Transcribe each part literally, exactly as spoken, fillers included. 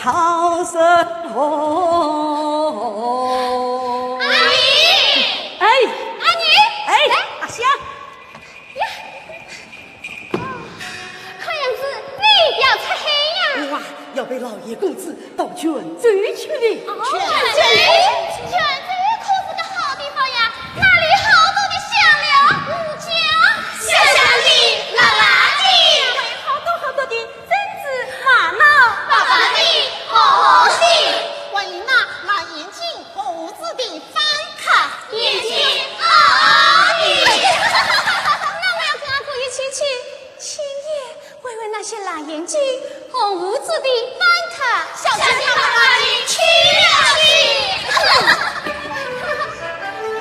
好生活。阿姨，哎，阿姨，哎，来，阿香。呀，哦，看样子你要出海呀？我啊，要陪老爷公子到泉州去了。哦，泉州，泉州可是个好地方呀，那里好多的香料、胡椒。香香的、辣辣的，还有好多好多的 珍珠、玛瑙、白白的、红红的，还有那蓝眼睛、红胡子的番茄。眼睛凹凹的。那我要跟阿哥一起去，亲眼喂喂那些蓝眼睛、红胡子的番茄。小家伙，你去呀，去！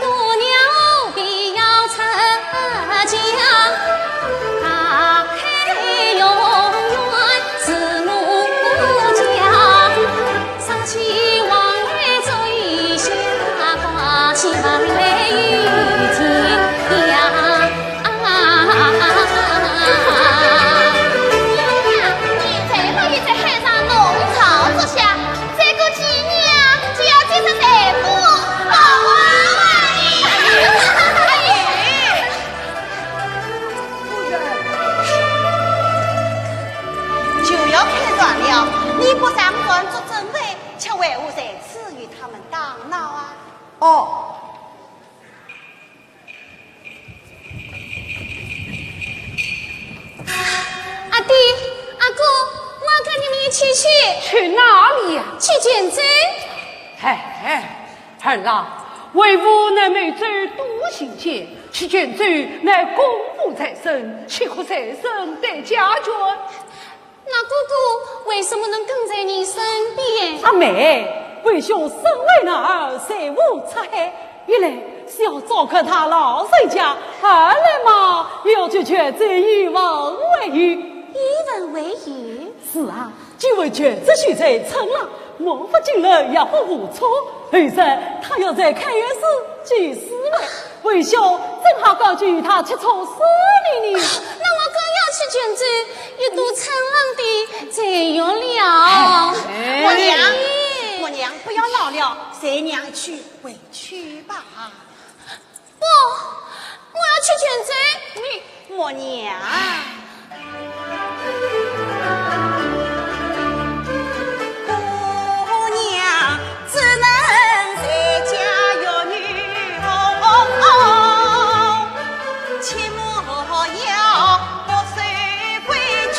鸵鸟必要出墙，大海永远是我家。烧起黄梅做一香，挂起门楣一件。啊，你再不在海上弄潮作响， 再过几年啊，就要变成水母、老蛙了。哎，夫人，就要开船了，你不上船做准备，却为何在此与他们打闹啊？哦， 阿爹，阿哥，我要跟你们一起去。去哪里呀？去泉州。哎，哎，儿啊，为父乃每周都行见，去泉州乃公务在身，岂可随身带家眷？ 那哥哥为什么能跟在你身边？阿妹，为兄身为男儿，随父出海，一来是要照看他老人家，二来嘛，也要去泉州以文为友。以文为友？是啊，既为泉州秀才称郎， 我不进来也不无错，后日他要在开元寺祭祀了，为兄正好赶去与他吃醋势利呢。那我更要去泉州一睹称郎的才有了。哎，默娘，哎，默娘，不要闹了，随娘去回去吧。 不，我要去泉州。你，默娘。姑娘只能在家育女哦，切莫要不守规矩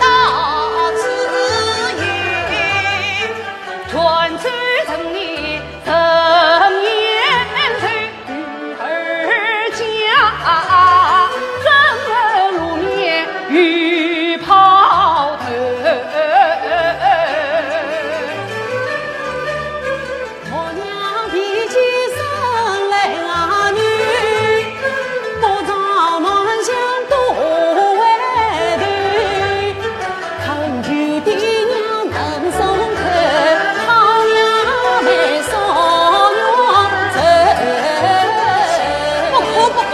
到此一游。泉州城里 人言谆，女儿家，怎么路面有跑头？我娘比起生来儿女，不着暖香多回头。 不哭不哭，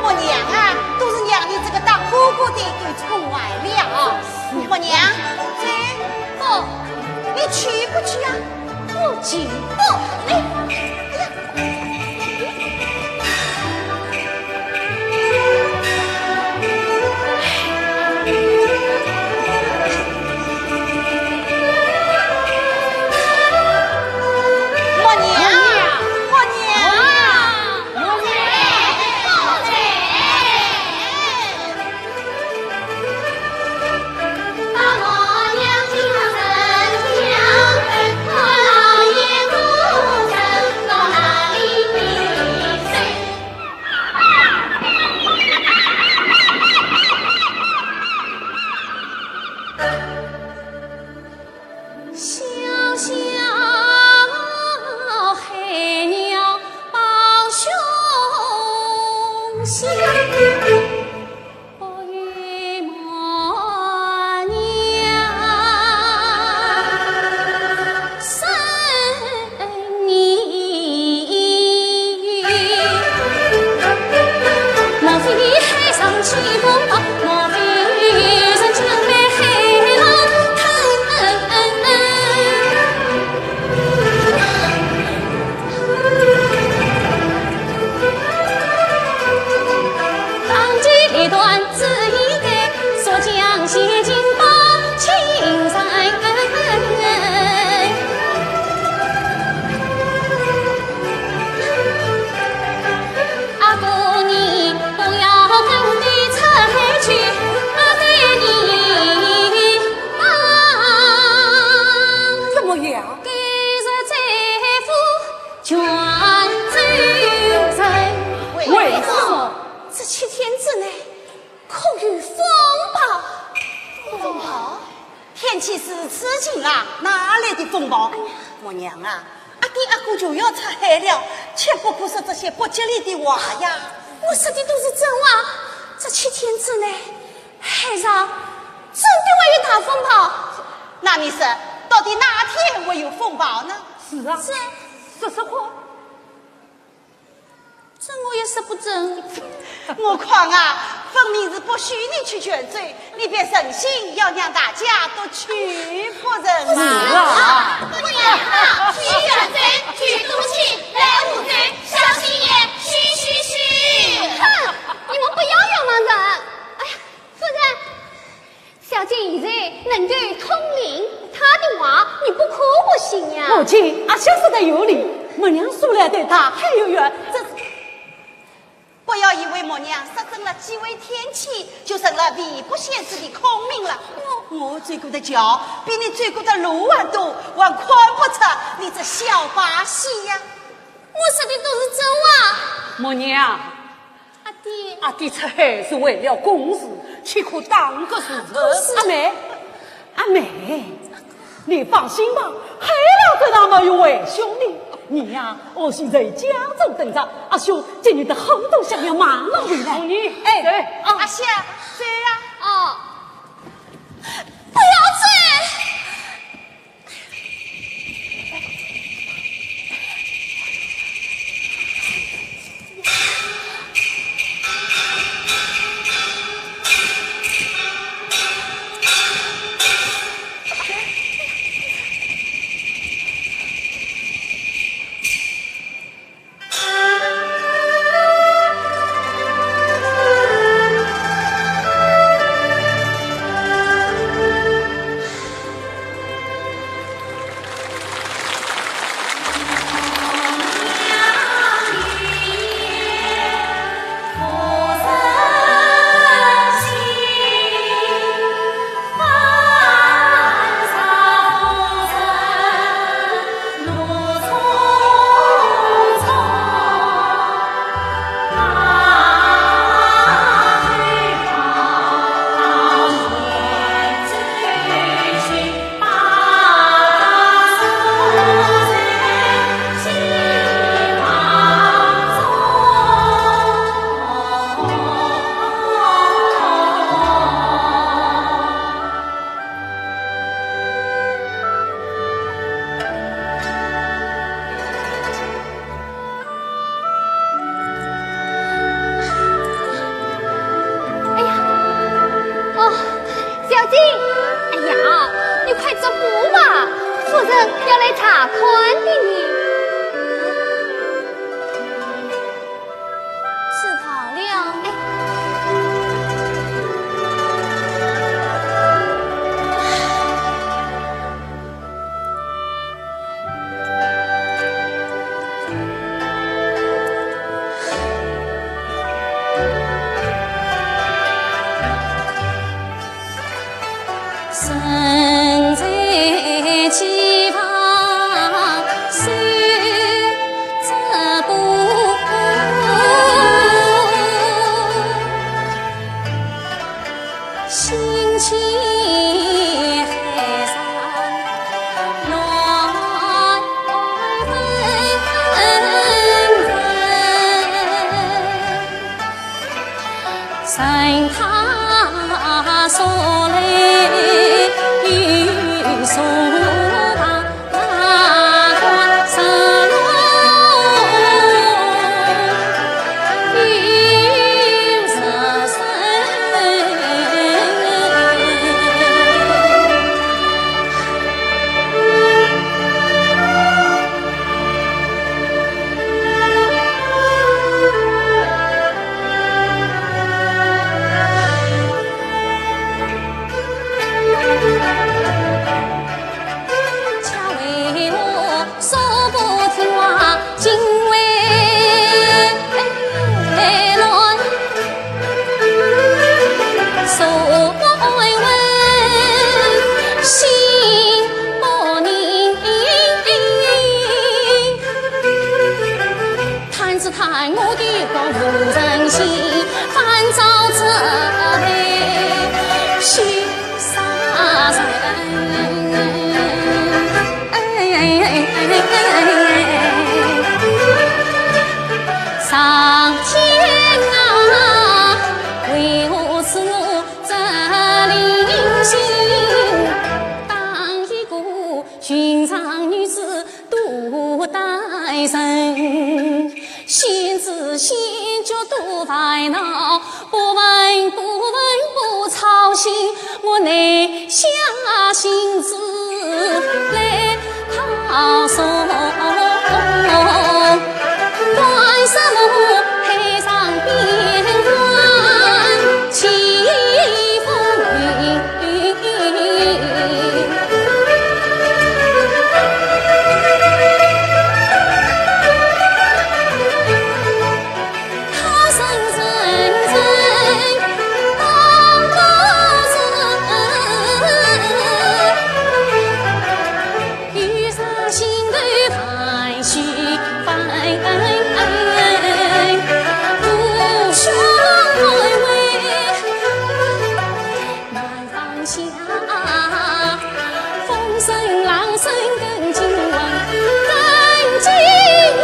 默娘啊，都是娘你这个当哥哥的有宠坏了啊。默娘，这，不，你去不去啊？不去，不，哎，哎呀。 默娘，默娘。小小海鸟抱雄心。 不与默娘生疑。莫非海上起风暴，莫非人将被海浪吞。呀，为什么这七天之内可有风暴？风暴？天气如此晴朗，哪来的风暴？哎呀，默娘啊，阿爹阿哥就要出海了，切不可说这些不吉利的话呀。我说的都是真话，这七天之内，海上真的会有大风暴。那你说，到底哪天会有风暴呢？是啊，是。说说看。这我也说不准。我看啊，分明是不许你去泉州，你便存心要让大家都去不成嘛。是啊。不能啊，去泉州，去都城，来湖州，小心眼，嘘嘘嘘。哼，你们不要冤枉人。哎呀，夫人，小姐现在能够通灵，她的话你不可不信呀。母亲，阿香说的有理，默娘素来对她很有缘，这是……不要以为默娘说准了几回天气，就成了未卜先知的孔明了。我走过的桥比你走过的路还多，还看不出你这小把戏呀。我说的都是真话。默娘，阿爹。阿爹出海是为了公事，岂可耽搁时辰？是。阿妹，阿妹，你放心吧，海浪这浪没有危险的。你呀，我是在家中等着，阿兄今日的很多香料马上回来。红姨，哎，走。哦。阿香，走呀。哦。不要走！哎呀，哦，小姐，哎呀，你快做官吧，夫人要来查看的呢。是他了。哎。我的个无人惜，反遭这位许杀人。哎，上天啊，为何使我这灵性？当一个寻常女子 多待人，心思心就多烦恼，不问不问不操心，我耐下性子来讨送。管什么海上变幻，起风云。 南方下，风声浪声更惊魂，更惊魂。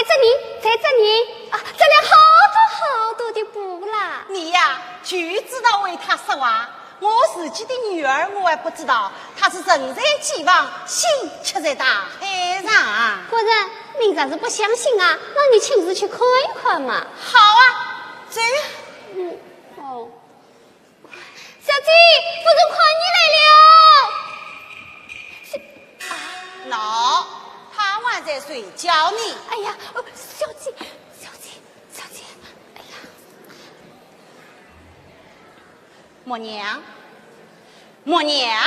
这里，在这里啊，这里好多好多的布啦。你呀，就知道为他说话。我自己的女儿，我还不知道，她是人在机房，心却在大海上。夫人，您若是不相信啊，那你亲自去看一看嘛。好啊，走。嗯，哦。 小姐，夫人看你来了。小，啊，喏，她还在睡觉呢。哎呀，呃，小姐，小姐，小姐，哎呀。默娘，默娘。 阿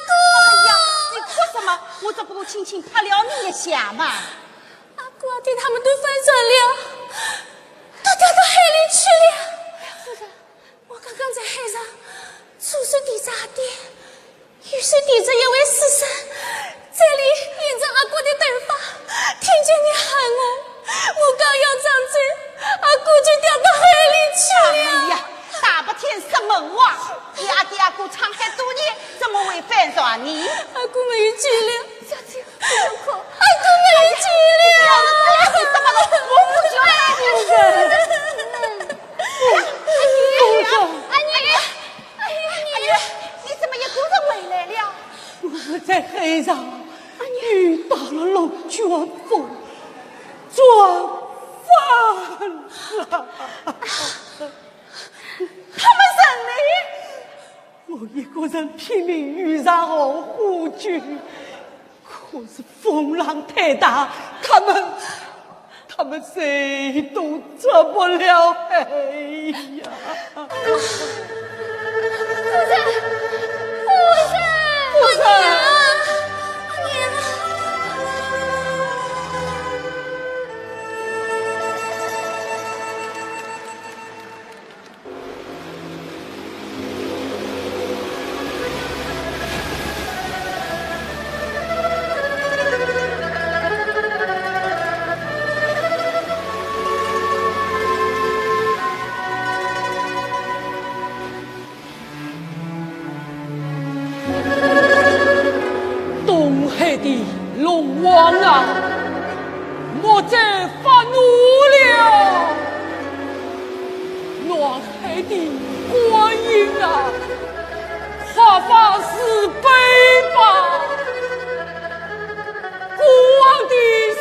哥！哎呀，你哭什么？我只不过轻轻拍了你一下嘛。阿哥，阿爹他们都翻船了，都掉到海里去了。夫人，我刚刚在海上，左手提着阿爹，右手提着一位书生，嘴里念着阿哥的头发，听见你喊我， 我刚要张嘴，阿哥就掉到海里去了。哎呀，大白天说梦话，你阿爹阿哥沧海多年，怎么会翻船呢？阿哥没有救了，小姐，不要哭。阿哥没有救了。不要了，不要了，我不救了。阿娘，阿娘，你怎么一个人回来了？我在海上遇到了龙卷风， 撞翻了。他们人呢？我一个人拼命游上岸呼救，可是风浪太大，他们，他们谁都出不了海呀。 夫人，夫人，夫人！阿娘，阿娘！东海的龙王啊，莫再发怒了。南海的观音啊，快发慈悲吧。孤王的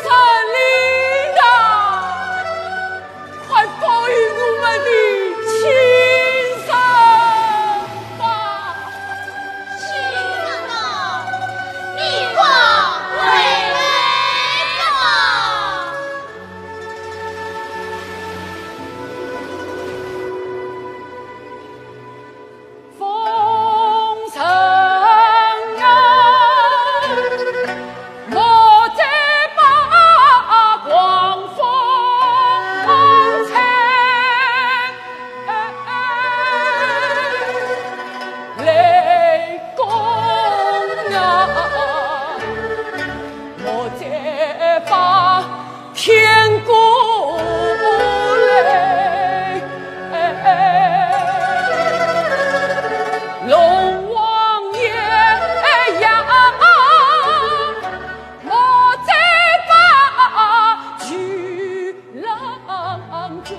神灵啊， 快保佑我们的亲生吧！亲生啊，你快回来吧！ 风声啊，莫再把狂风吹来。雷公啊，莫再把 天公来，龙王爷呀，莫再把巨浪卷。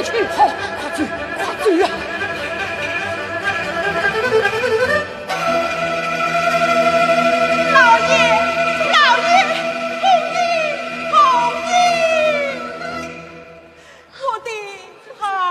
去。好，快去，快去啊！老爷，老爷，红衣，红衣，我的儿啊！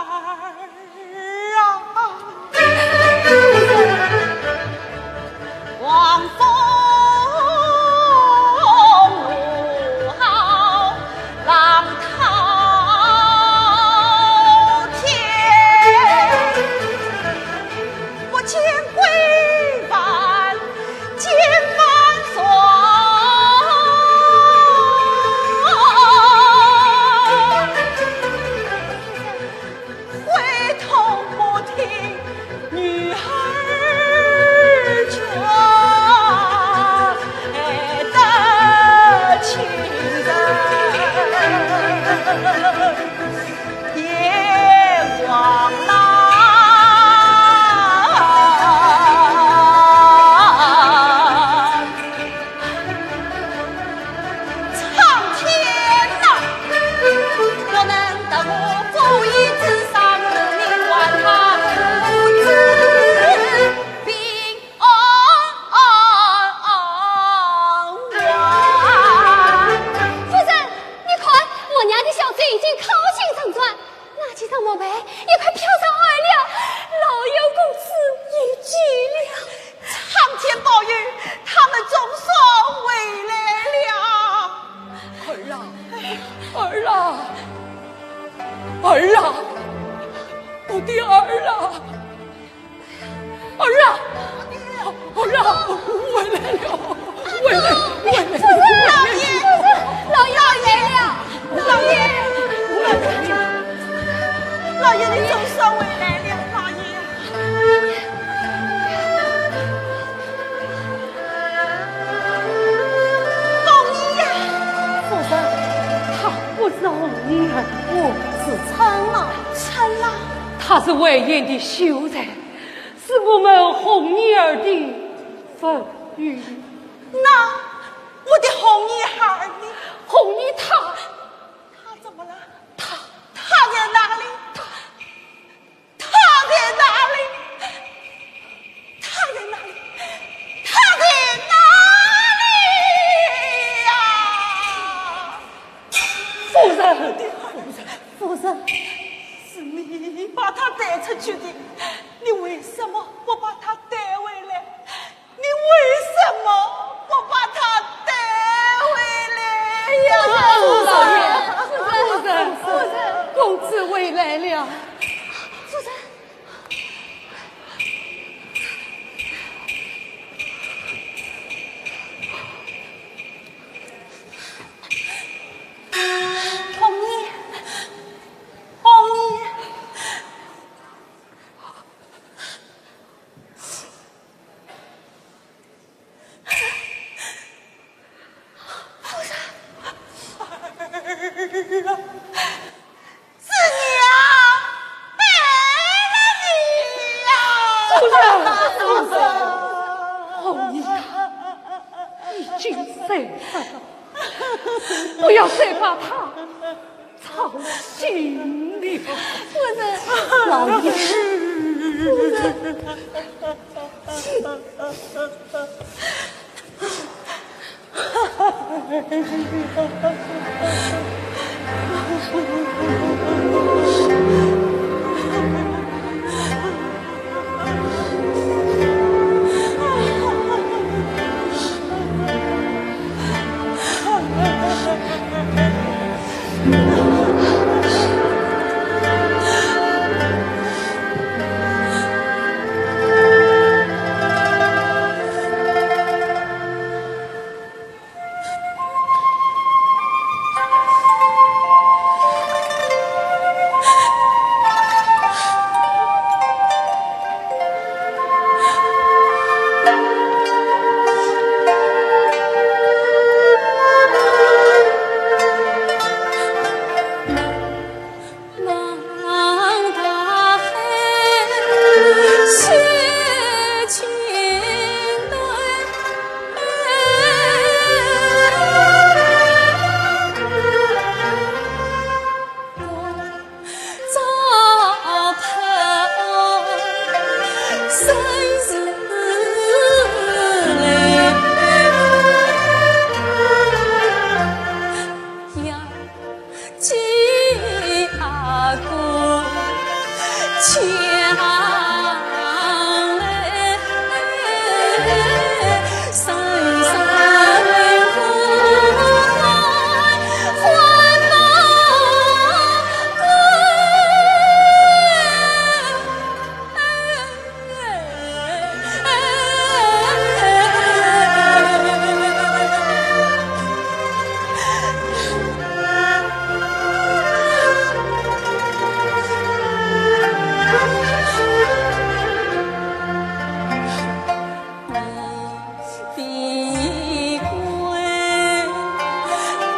夫人，你看，我娘的小嘴已经靠近上转，那几张木牌也快飘上岸了，老爷公子有救了。苍天保佑，他们总算回来了。儿啊，儿啊，儿啊，我的儿啊！ 儿啊，儿啊，回来了，回来，回来了！老爷，老爷回来了，老爷，老爷，你总算回来了，老爷。红衣呀！夫人，她不是红衣儿，我是春郎。春郎？她是魏延的秀才。 是我们红衣儿的朋友。那我的红衣孩儿呢？红衣他，他怎么了？他，他在哪里？他，他在哪里？他在哪里？他在哪里呀？夫人，夫人，夫人，是你把他带出去的，你为什么不把他带回来？你为什么不把他带回来呀？夫人，夫人，夫人，公子回来了。夫人。 红衣，红衣。夫人。 是娘背了你呀！夫人，夫人，红衣已经死了，不要再把他操心了。夫人，老爷，夫人。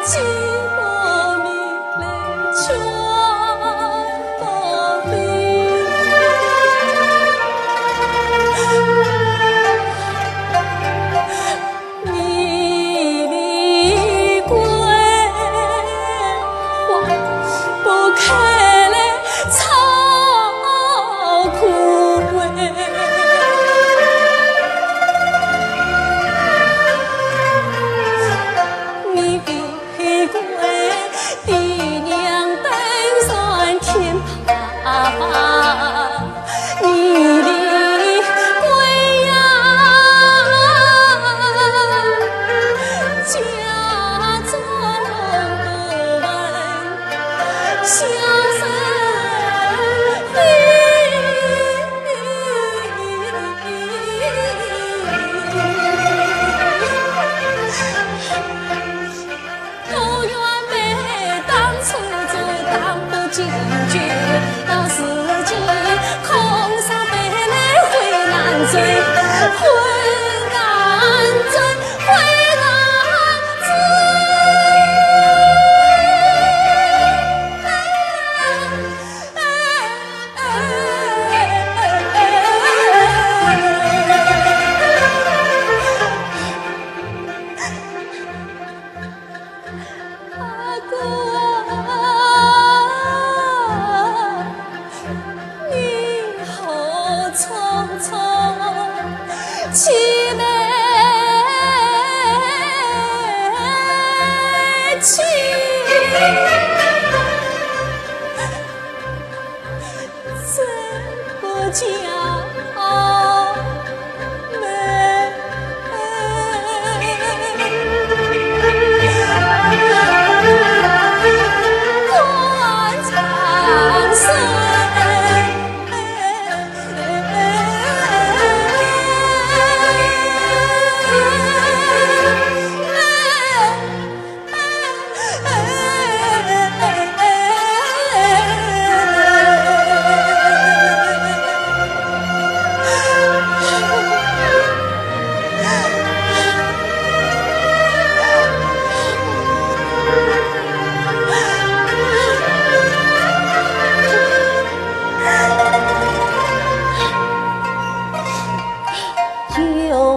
就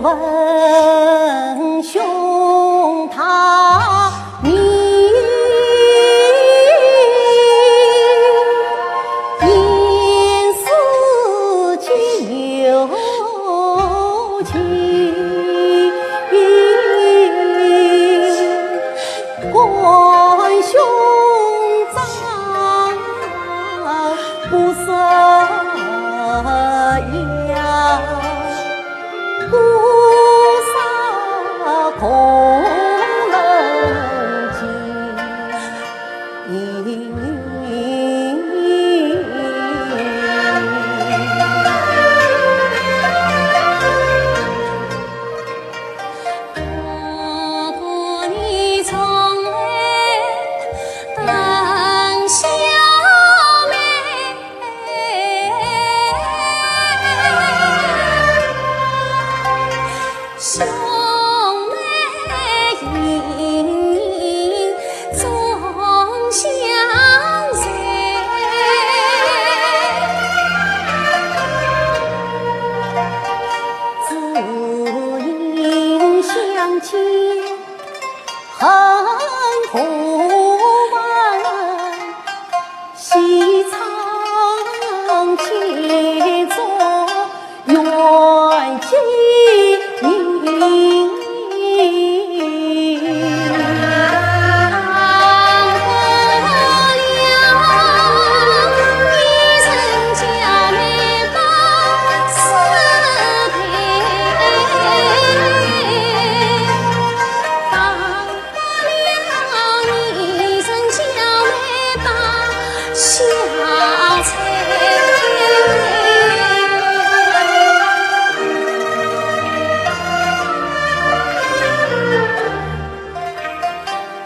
问兄他名，言师舅情。 观兄长不识呀，不识可人情。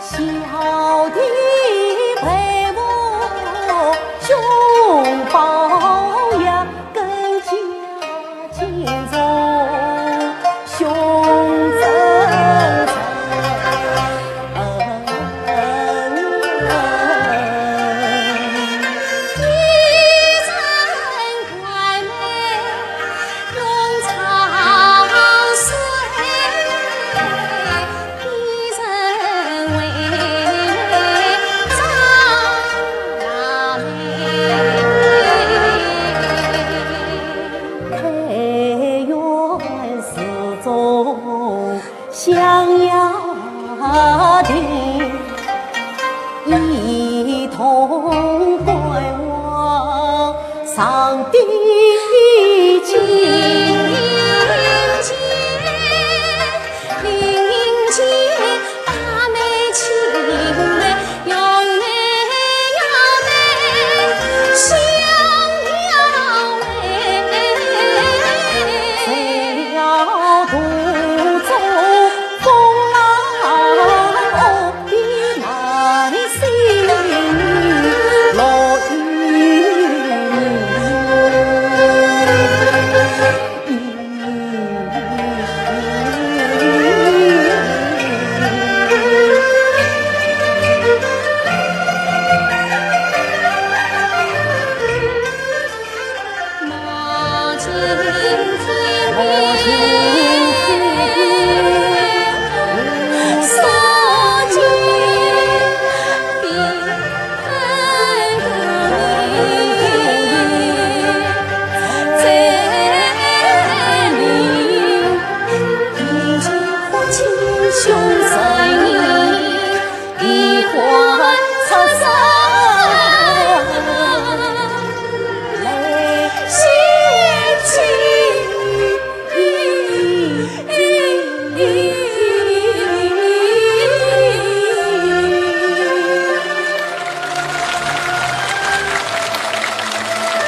小弟佩服兄宝呀，更加敬重兄尊重。上帝。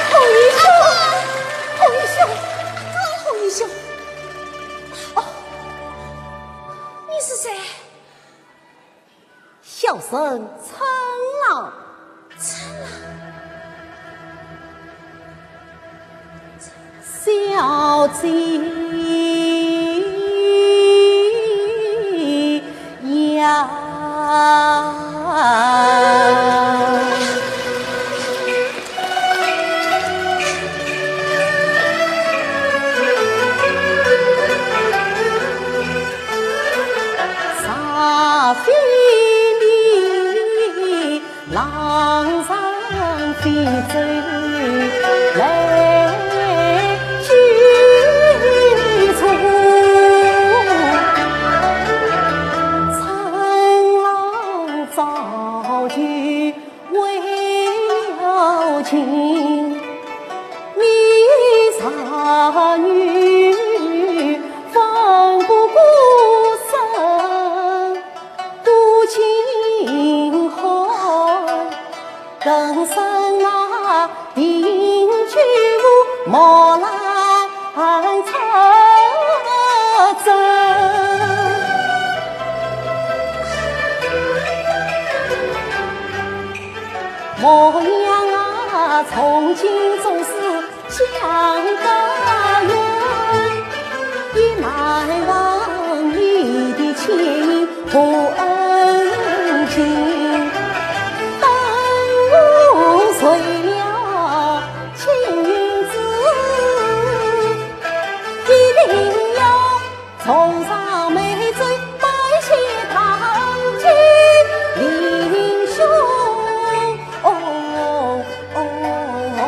红衣兄，红衣兄，红衣兄。哦，你是谁？ 小生春郎。春郎。小姐呀。 茶杯里，浪上飞走来几处。春郎早就 未要紧，你才女放不过身，多情汉，更胜那 定军无谋来出征。模样啊，从今总是想得远，也难忘你的情。 不恩情，耽误谁了青云志，一定要重上眉梢，拜谢堂前林兄。哦，哦，哦。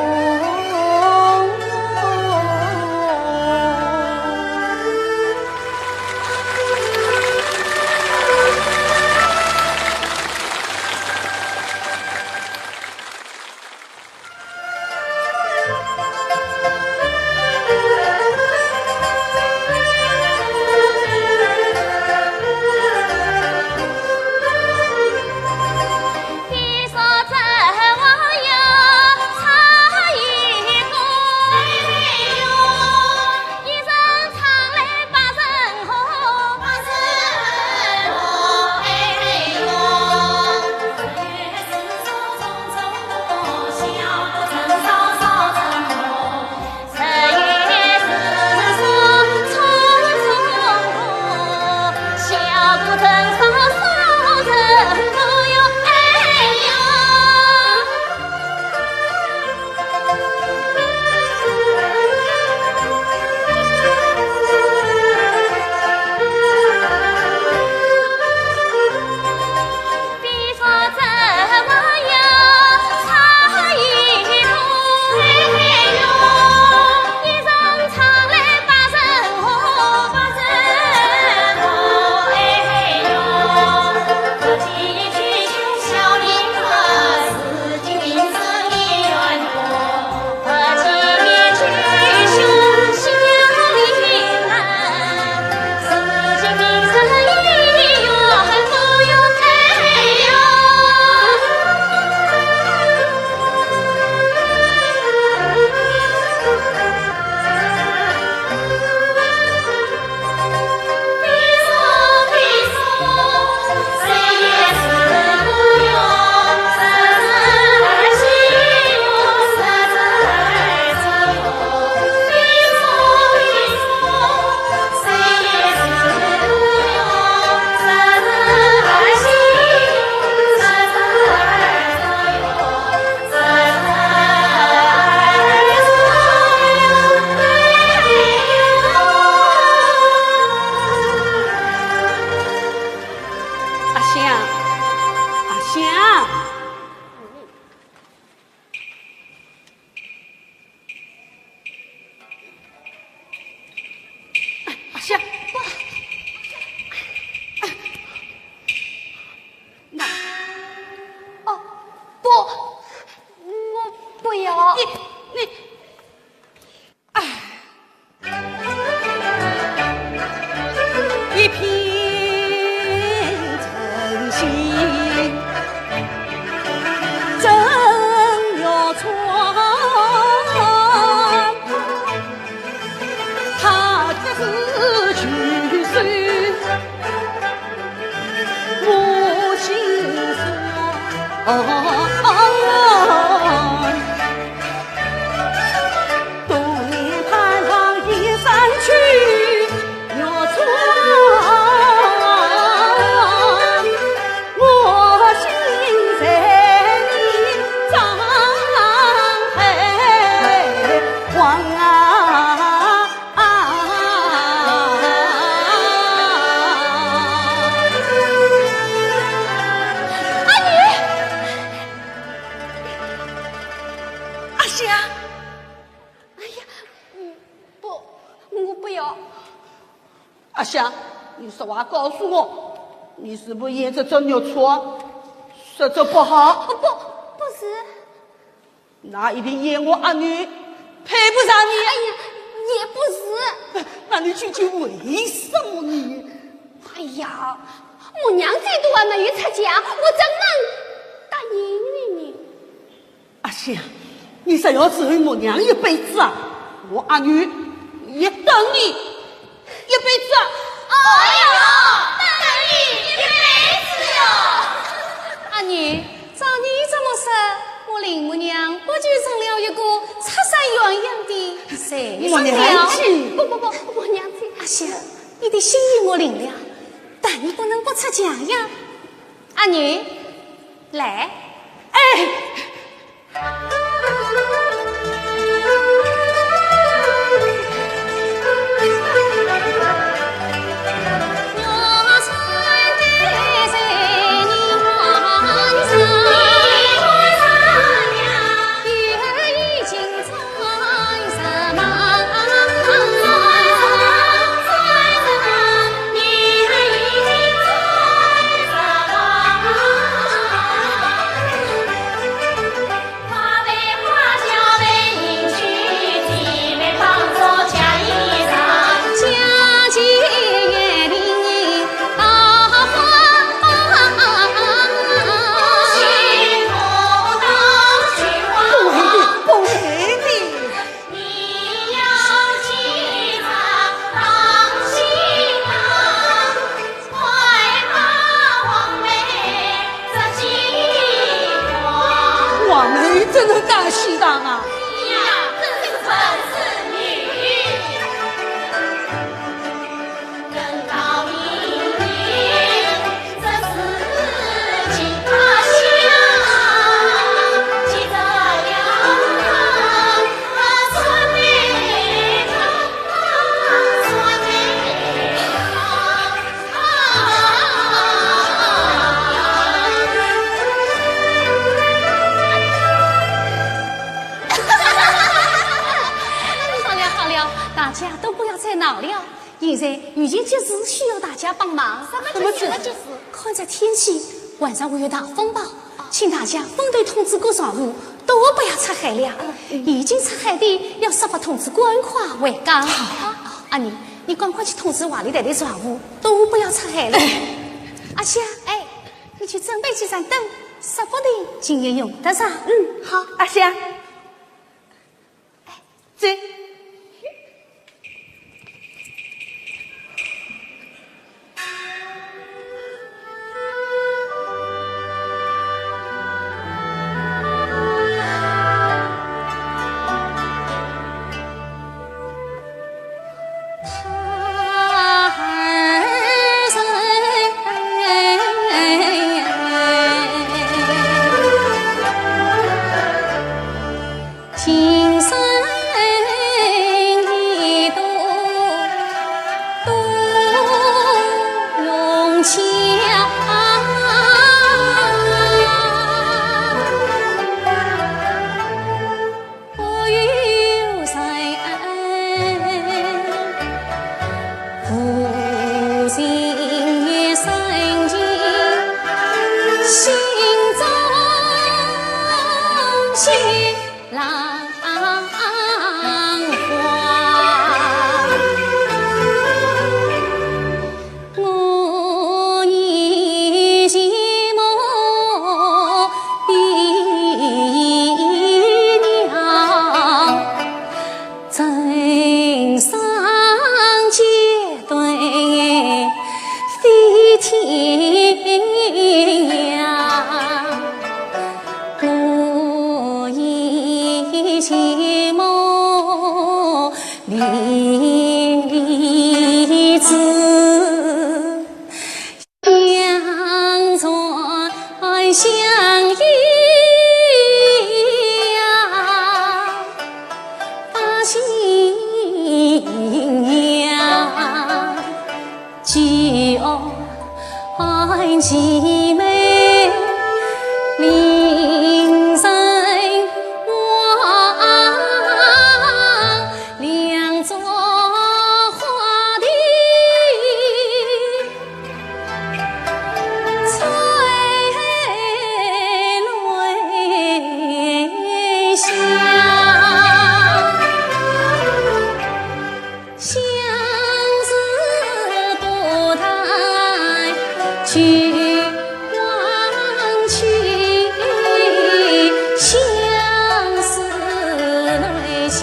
阿香，哎呀，嗯，不，我不要。阿香，你实话告诉我，你是不是演这只玉钏？说这不好。不，不是。 那一定演我阿女配不上你。哎呀，也不是。那你究竟为什么呢？哎呀，我娘子都还没有出嫁，我怎能答应你呢？阿香，你若要伺候我娘一辈子啊，我阿女也等你 一辈子。哎呦，等你一辈子哟。阿女，照你这么说，我林默娘不就成了一个拆散鸳鸯的罪人了？默娘亲。不，不，不，默娘亲。阿香，你的心意我领了，但你不能不出嫁呀。阿女，来。哎，王妹怎能讲戏堂啊？好了，好了，大家都不要再闹了。现在已经吉时，需要大家帮忙。什么吉时？什么吉时？看这天气，晚上会有大风暴，请大家分头通知各庄户，都不要出海了。已经出海的，要速速通知官快回港。好。阿女，你赶快去通知外头的庄户，都不要出海了。阿香，哎，你去准备几盏灯，说不定今夜用得上。嗯，好。阿香，哎，这。子相传相依呀，把心呀。 举案齐眉，令人望，两座花亭垂泪下。 相思不待去，望去相思泪下，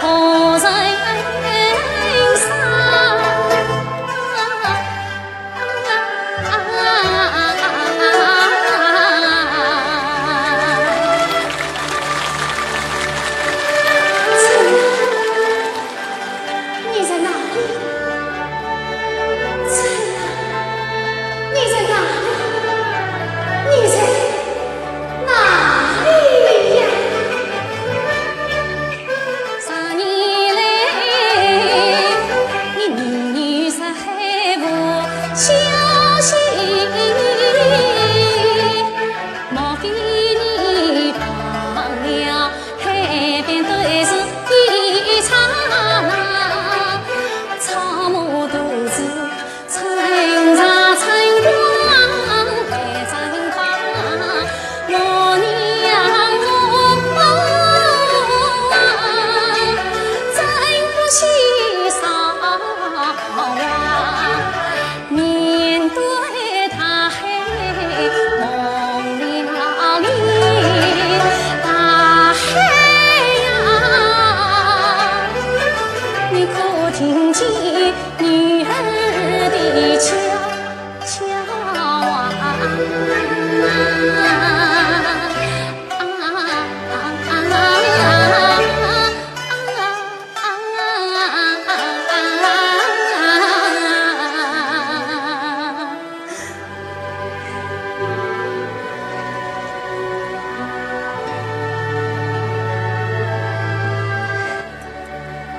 何人伤？ 你在哪里？你在哪里？你在哪里呀？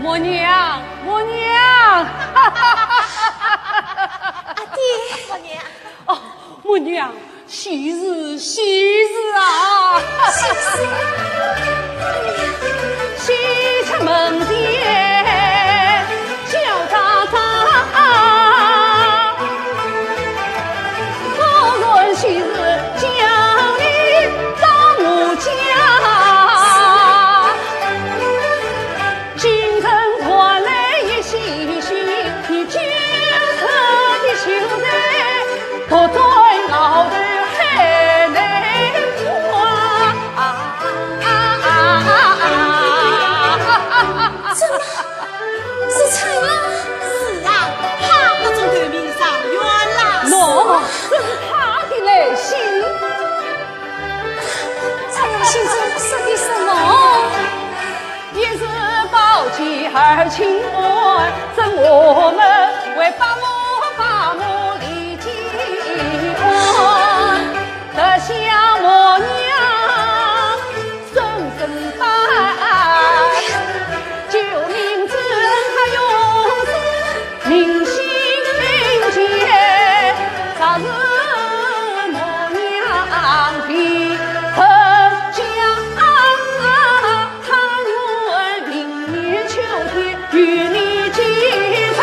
母娘，母娘！阿爹。母娘。哦，母娘，喜事，喜事啊！喜事？哎呀。喜出门前叫喳喳，果然喜事叫你到我家。 京城传来一喜讯，你九十九岁，独在老头海内花。怎么，是成了？是啊，他得中头名状元啦。喏，这是他的来信。这来信中说的什么？ 一日宝剑二千万，赠我们为伯母伯母立金安。特想母娘生生拜，救命之恩他永世铭心间。若是母娘病成家， 他愿明年秋天与你结成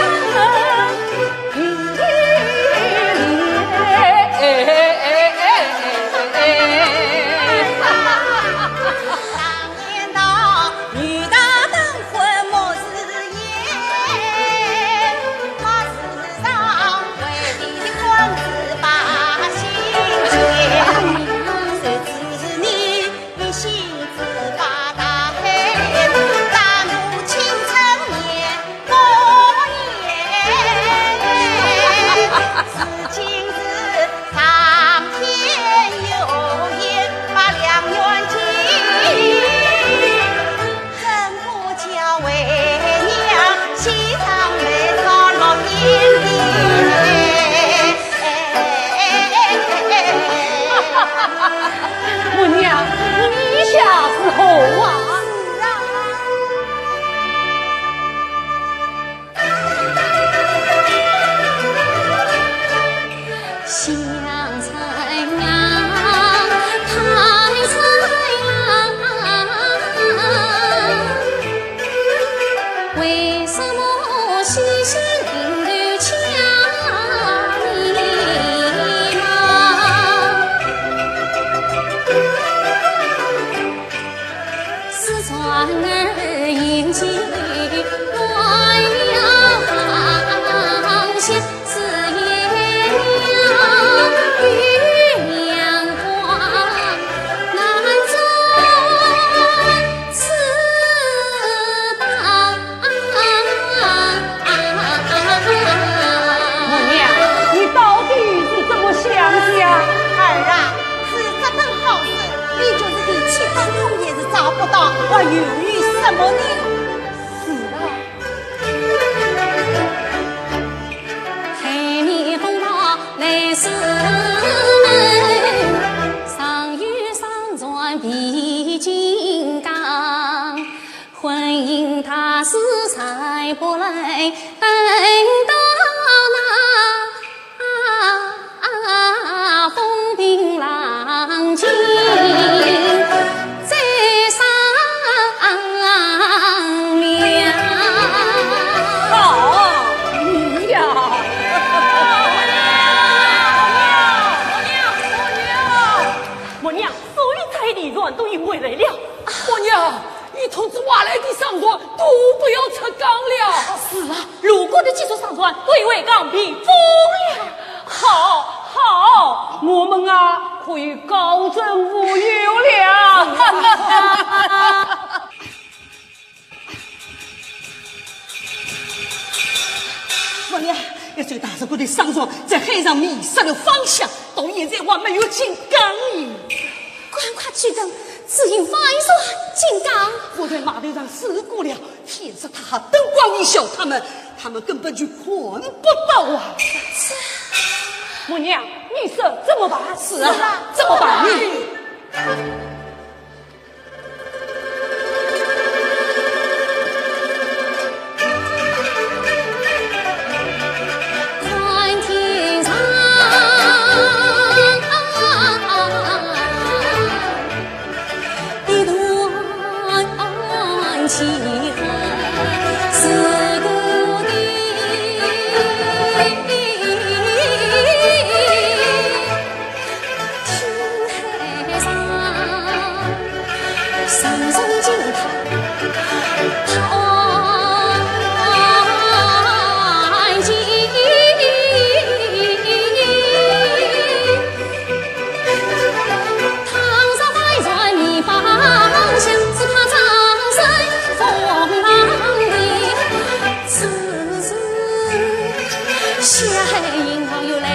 都已回来了。我娘，一通子挖来的商船都不要出港了。是啊，路过的几座商船都已回港避风了。好，好，我们啊，可以高枕无忧了。我娘，一艘大如鼓的商船在海上迷失了方向，到现在还没有进港呢。赶快去等，只有翻船进港。我在码头上试过了，天色太黑，灯光一消，他们，他们根本就看不到啊。我娘，你说怎么办？是啊，怎么办呢？有了，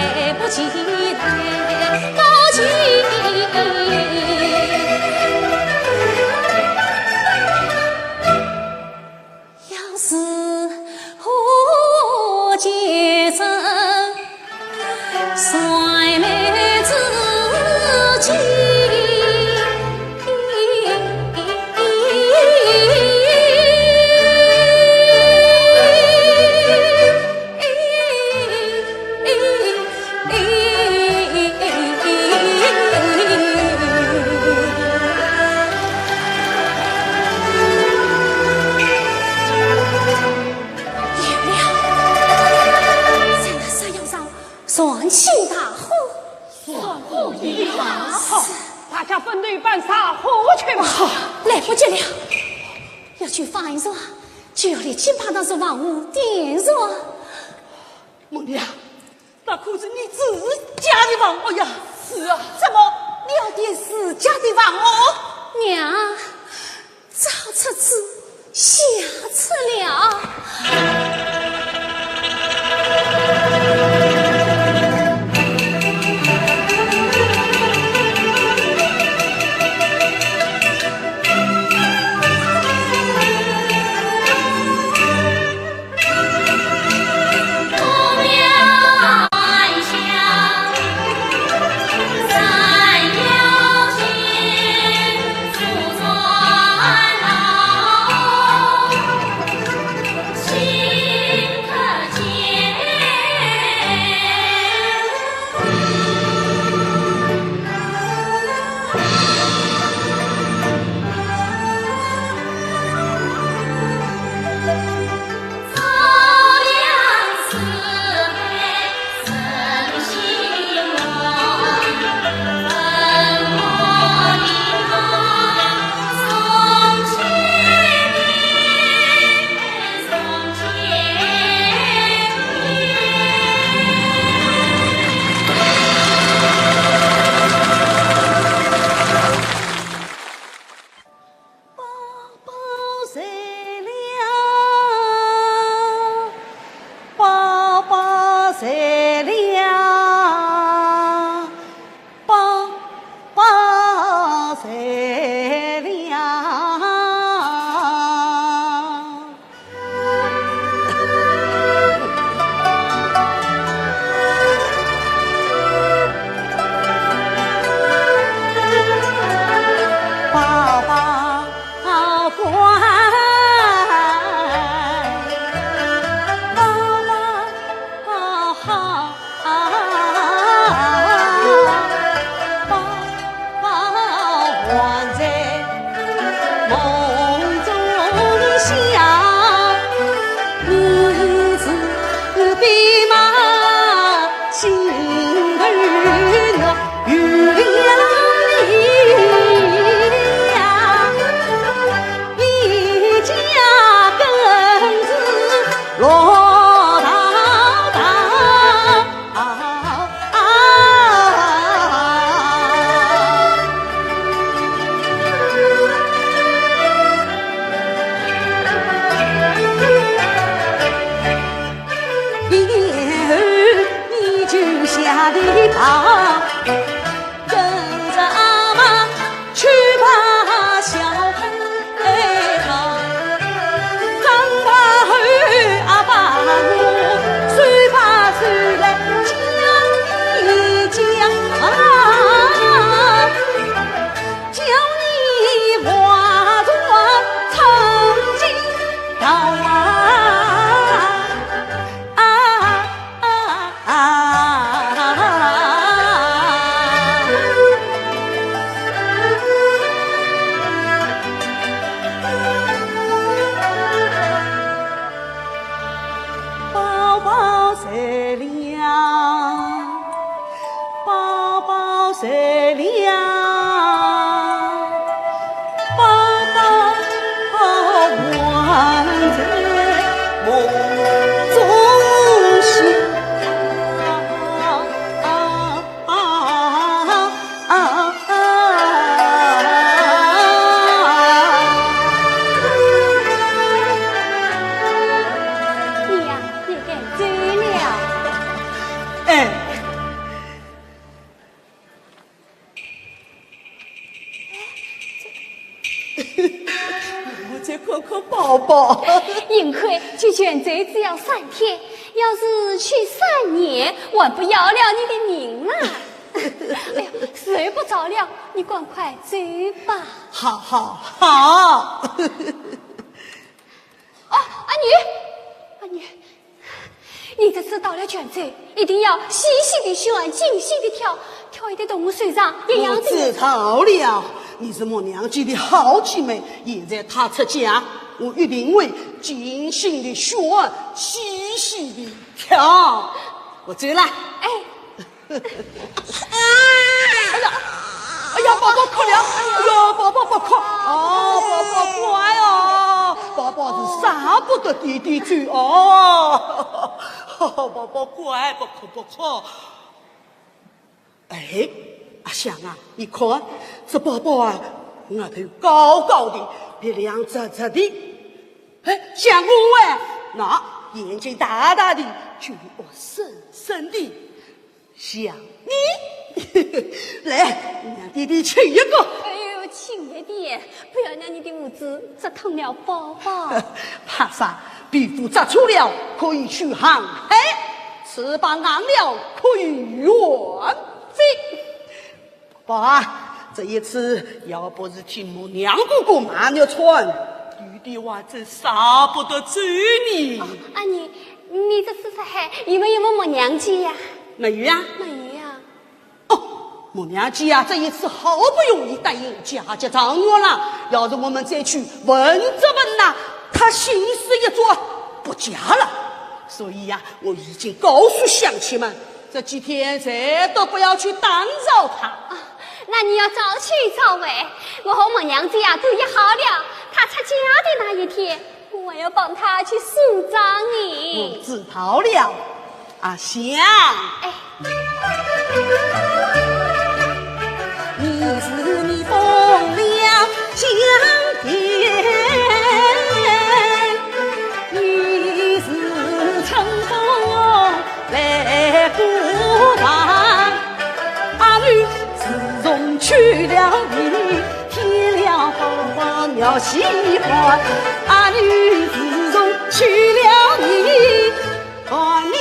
在那山腰上船起大火。船火已大。好，大家分头办啥火去吧。好，来不及了，要去翻船，就要立即把那只房屋点着。孟丽啊， 那可是你自家的房屋呀。是啊，怎么你要点自家的房屋？娘，早出子，下策了。我再看看宝宝。幸亏去泉州只要三天，要是去三年，还不要了你的命了。哎呀，时候不早了，你赶快走吧。好，好，好。哦，阿女，阿女，你这次到了泉州，一定要细细地选，精心地挑，挑一点到我手上，一样的。我知道了，你是莫娘姐的好姐妹，现在她出嫁，我一定会精心地选，细细地挑。我走了。哎。 哎呀，哎呀，宝宝哭了，哎呀，宝宝不哭，哦，宝宝乖哦，宝宝是舍不得爹爹走哦，宝宝乖，不哭不哭。哎，阿香啊，你看，这宝宝啊，额头高高的，鼻梁直直的，哎，像我哎，那眼睛大大的，嘴巴深深的。 像你。来，让爹爹亲一个。哎呦，亲爹爹，不要让你的胡子扎痛了宝宝。怕啥？皮肤扎错了可以去航海，翅膀硬了可以远飞。宝宝啊，这一次要不是听我娘哥哥马玉川，爹爹还真舍不得走呢。阿娘，你这次出海有没有问我娘姐呀？没有呀。没有呀。 哦，我娘姐啊，这一次好不容易答应嫁给状元了，要是我们再去问这问那，她心思一转，不嫁了。所以呀，我已经告诉乡亲们，这几天谁都不要去打扰她。啊，那你要早去早回。我和我娘姐呀，都约好了，她出嫁的那一天， 我要帮她去送葬呢。我知道了，阿香。哎。你是你风流香甜，你是春风来过望。阿女自从娶了你，添了花苗喜欢。阿女自从娶了你，把你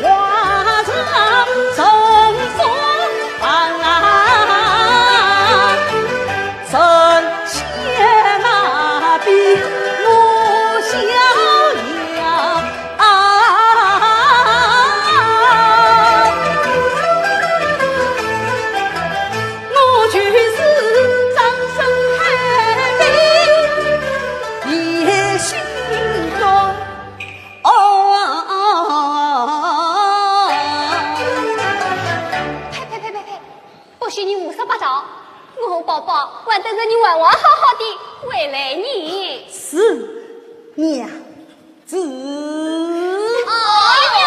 花上春风啊，神仙那比我逍遥啊。 我就是张生海的野心中。哦。呸呸呸呸呸！不许你胡说八道！我和宝宝还等着你完完好好的回来呢。是，娘。 子。哎呦！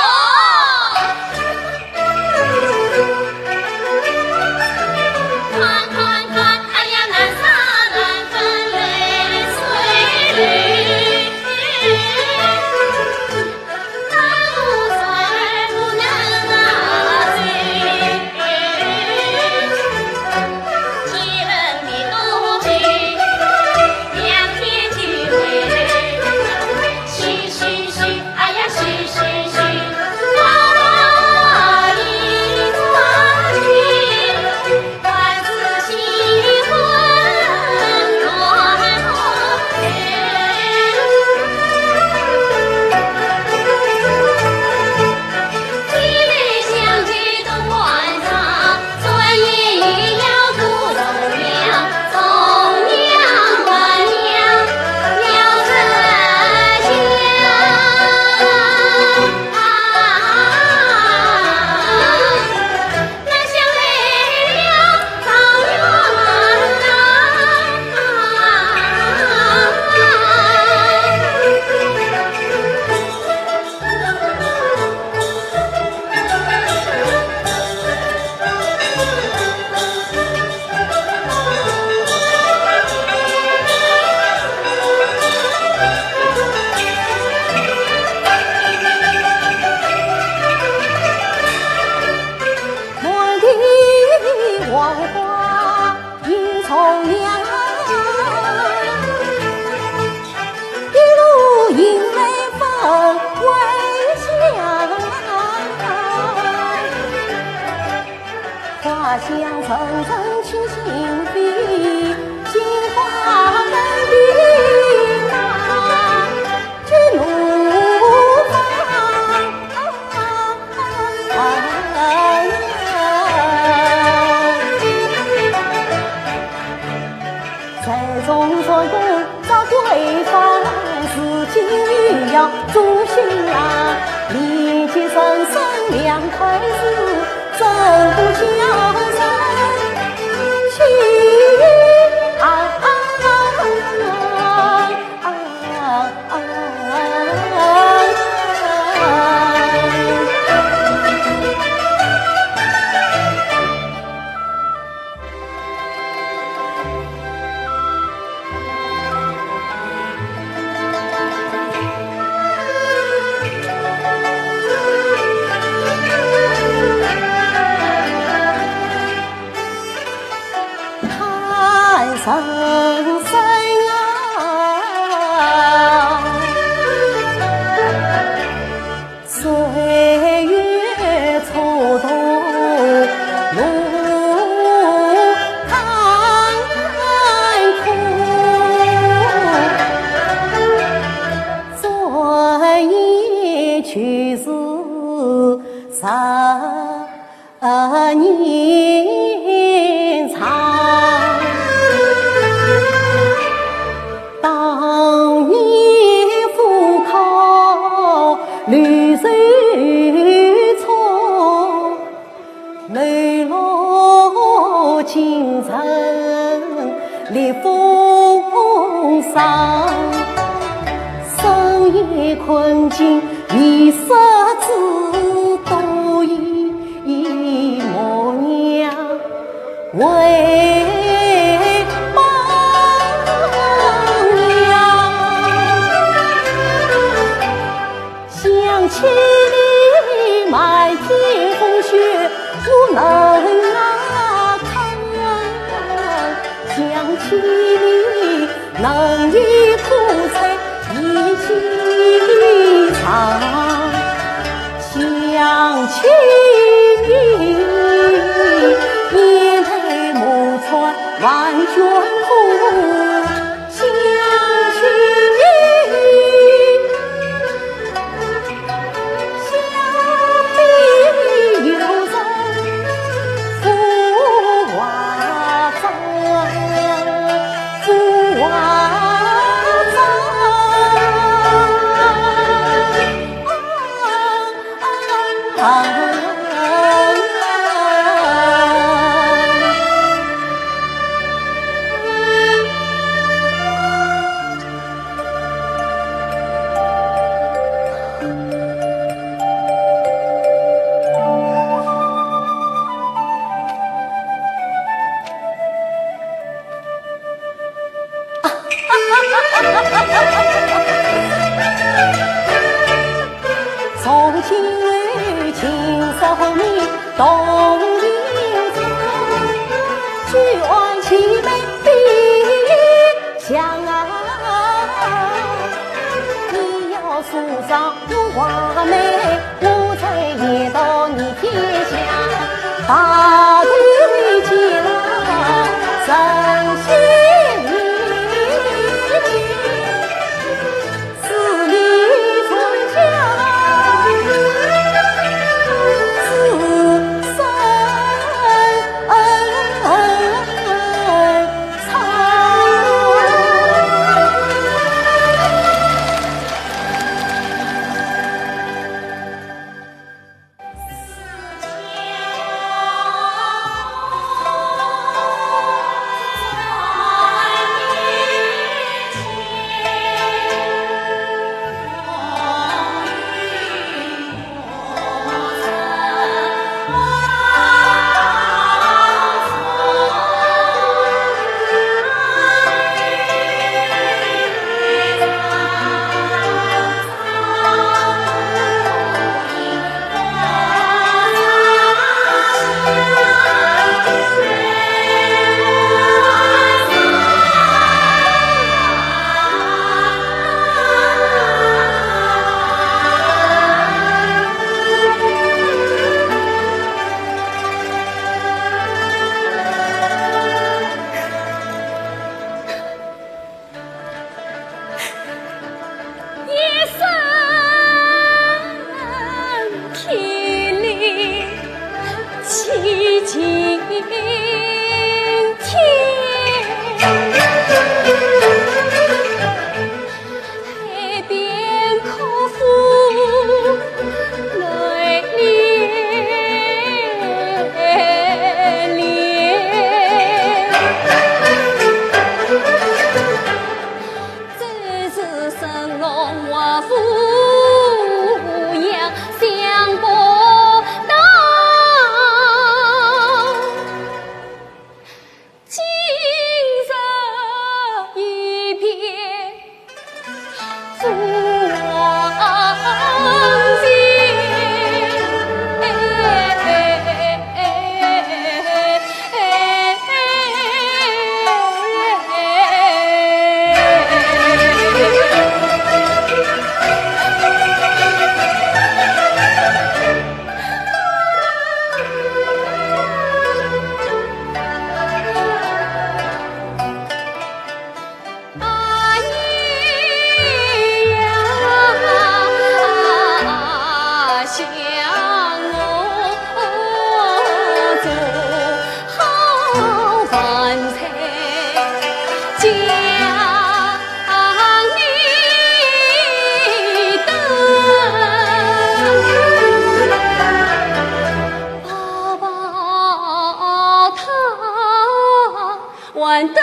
还等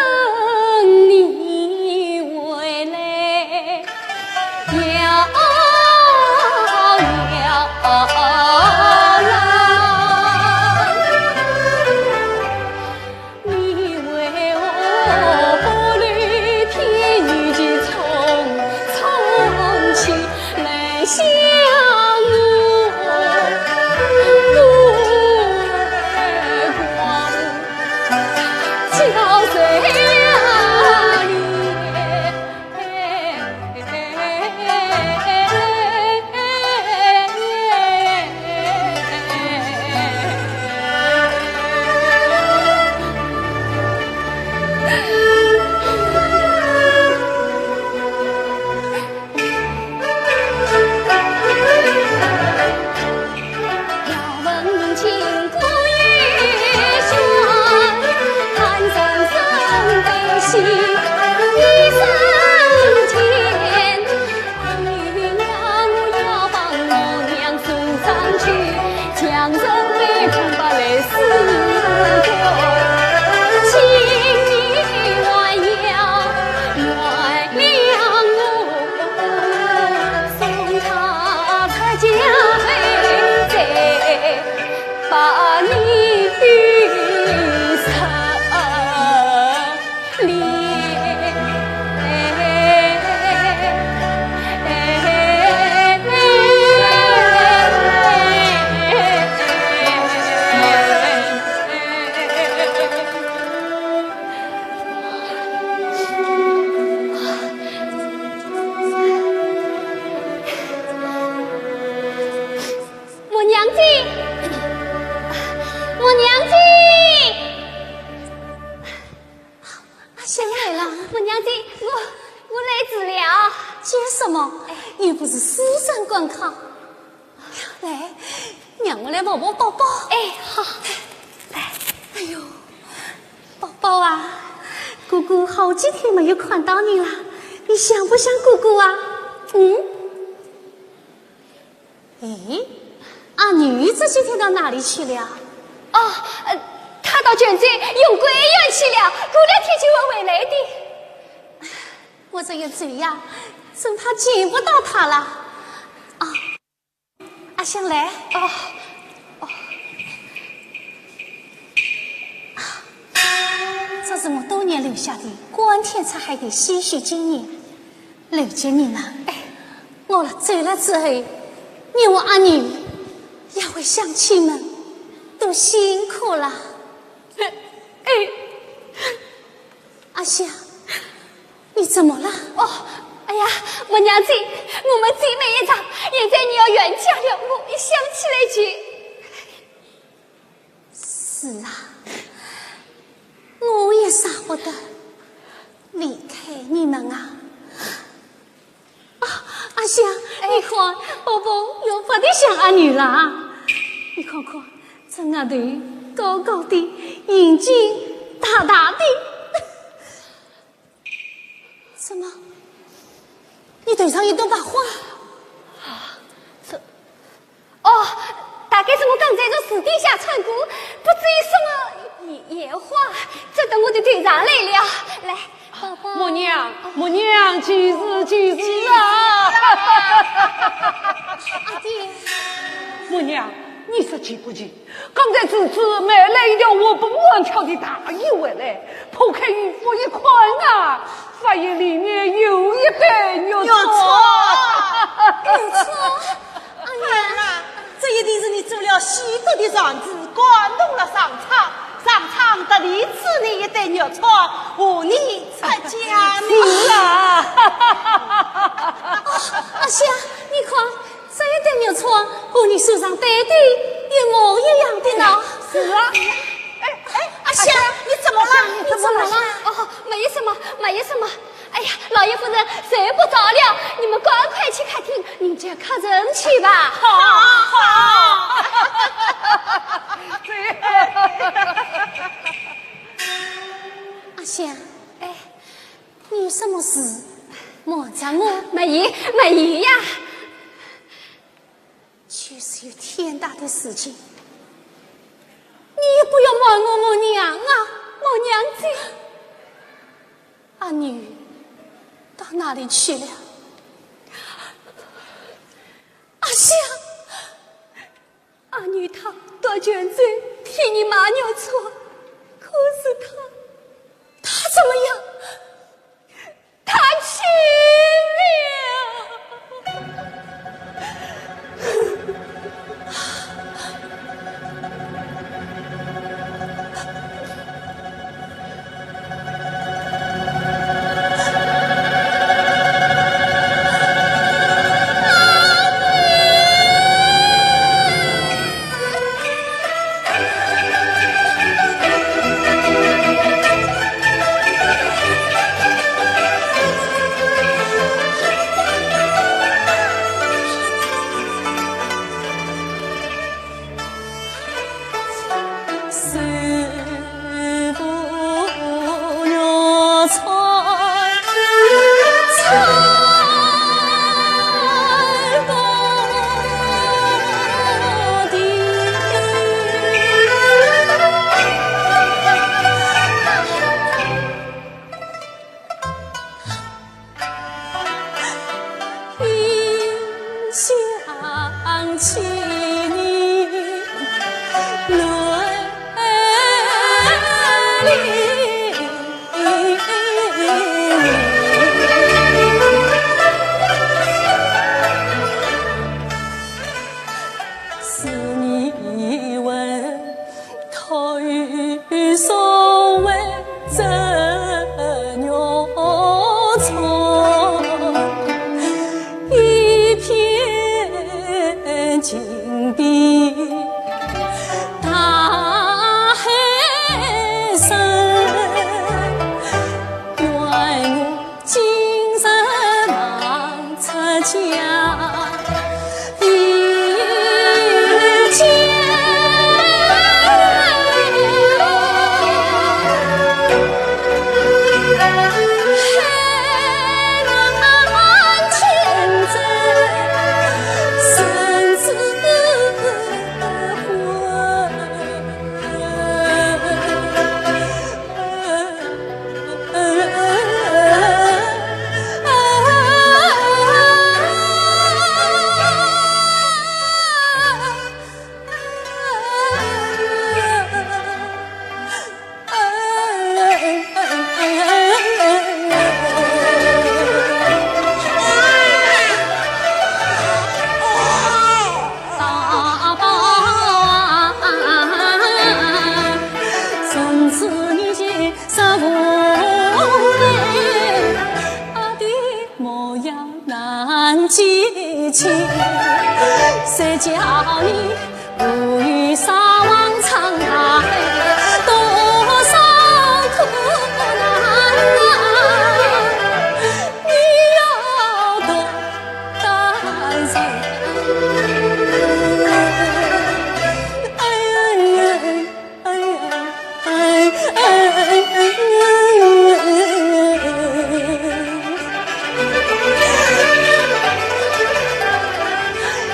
你回来。摇摇郎，你为何不留天与地匆匆去，来相我？ 母娘子，母娘子。啊，香来了。母娘子，我，我来迟了。急什么？哎。又不是书生赶考。来，让我来抱抱宝宝。哎，好。哎呦，宝宝啊，哥哥好几天没有看到你了，你想不想哥哥啊？嗯？ 咦，阿玉这几天到哪里去了？哦，呃，她到泉州游桂园去了，过两天就会回来的。我这一走呀，真怕见不到她了。啊，阿香来。哦，哦。啊，这是我多年留下的，光天化日的些许纪念。 刘金英啊，哎，我了走了之后，你和阿玉也会想起你们，都辛苦了。哎，阿香，你怎么了？哦，哎呀，母娘子，我们姊妹一场，现在你要冤家了，我一想起来就……是啊，我也舍不得离开你们啊。 啊，阿香，哎。你看，宝宝又发的想阿玉了啊！你看看，这额头高高的，眼睛大大的。怎么？你头上有朵白花？啊，这 哦，大概是我刚才从树底下穿过，不知有什么野，野花，这到我的头上来了。来，宝宝。母娘，母娘，就是，就是啊。阿爹。母娘，你说奇不奇？刚才侄子买来一条活蹦乱跳的大衣回来，破开衣服一看啊，发现里面有一对玉钏。玉钏？玉钏？ 哎呀，这一定是你做了许多的善事，感动了上苍，上苍特地赐你一对玉钏，和你出家呢。是啊。哦，阿香，你看，这一对玉钏和你手上戴的一模一样的呢。是啊。哎，哎，阿香，你怎么了？你怎么了？哦，没什么，没什么。 哎呀，老爷夫人，睡不着了，你们赶快去客厅迎接客人去吧。好，好。阿香，哎，你有什么事瞒着我？没有，没有呀。 就是有天大的事情，你也不要瞒我，我娘啊，我娘子。阿女到哪里去了？阿香，阿女她到泉州替你买尿床，可是她，她怎么样？她去了。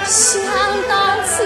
想到此，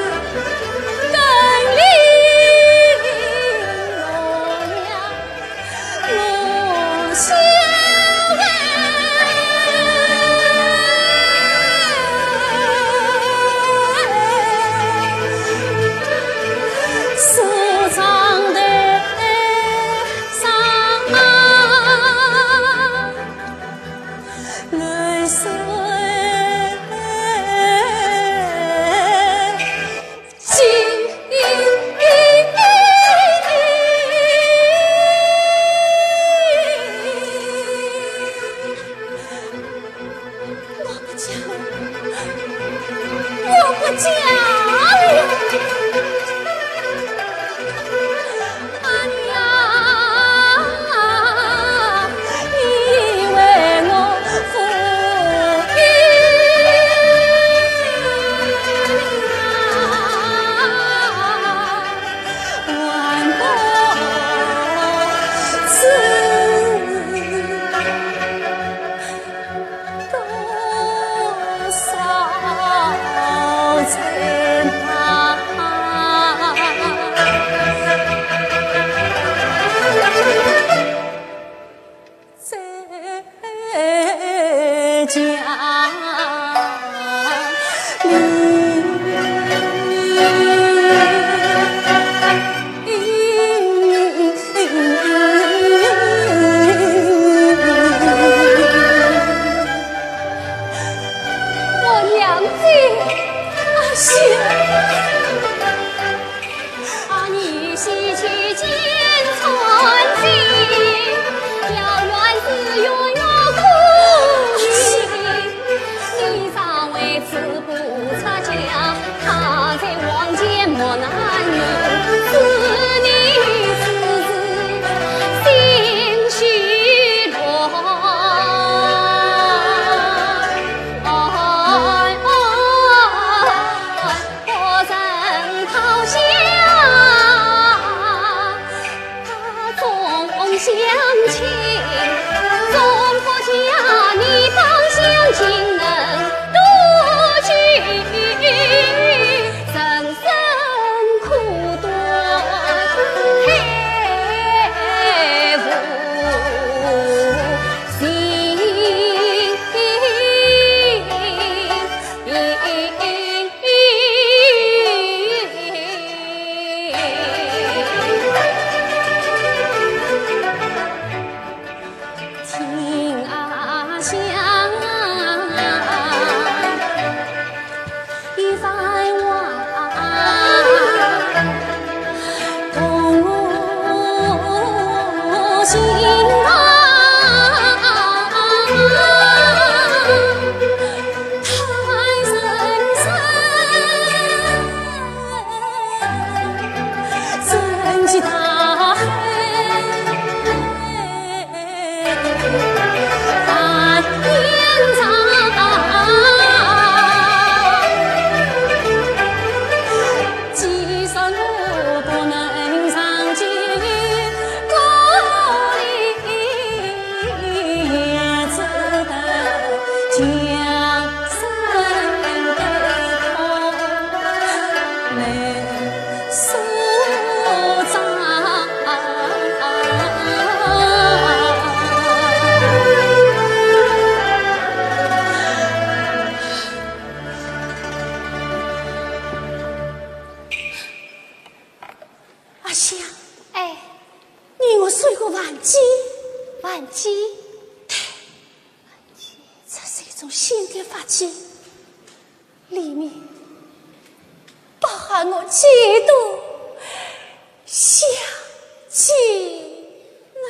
阿香，哎，你我睡过饭几？饭几？这是一种新的法器，里面包含了几多香精啊！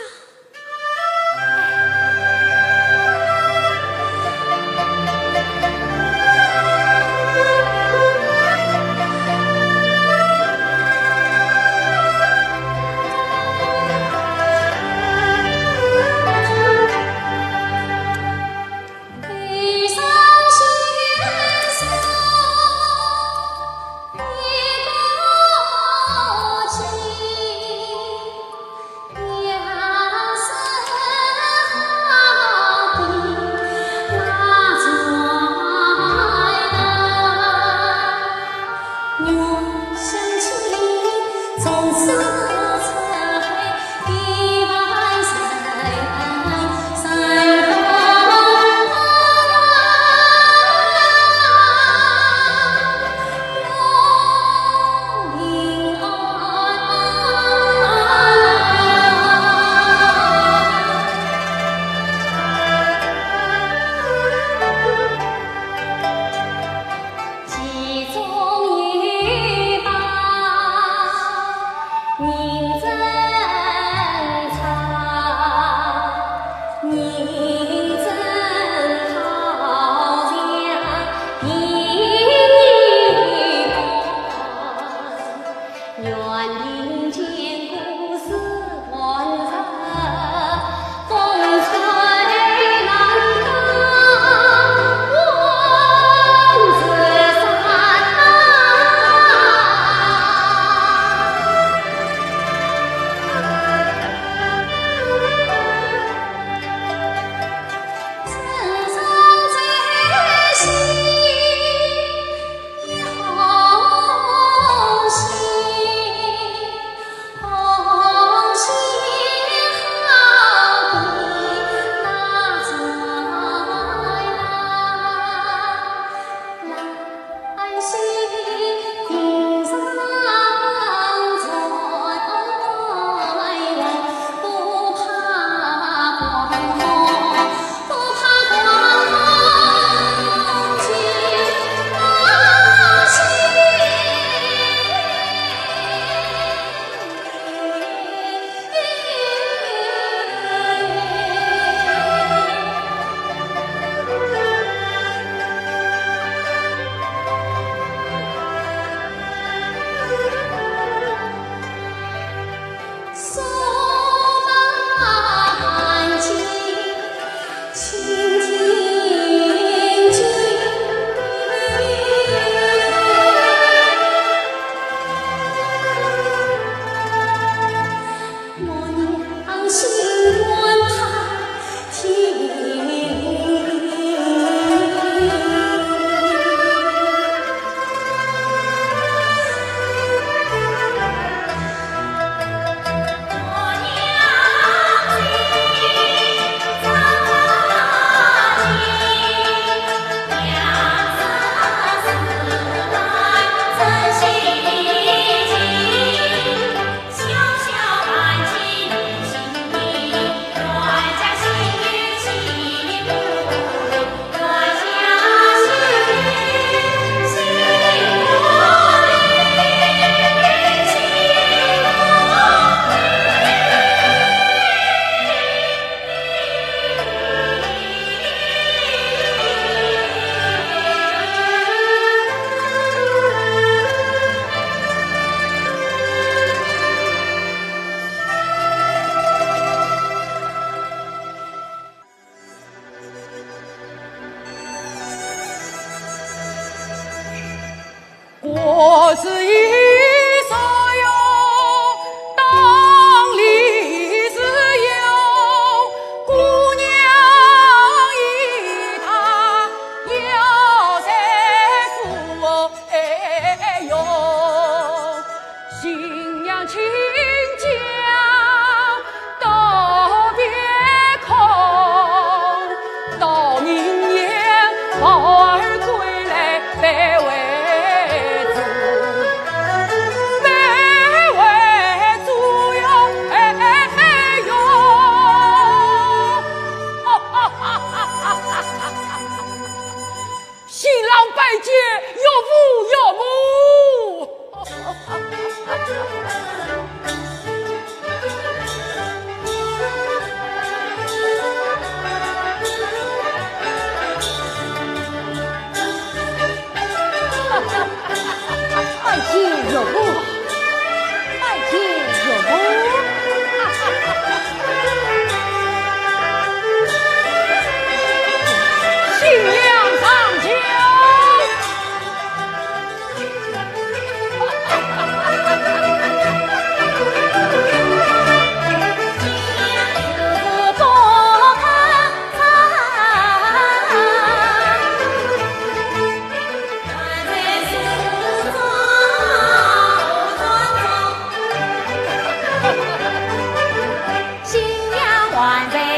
One day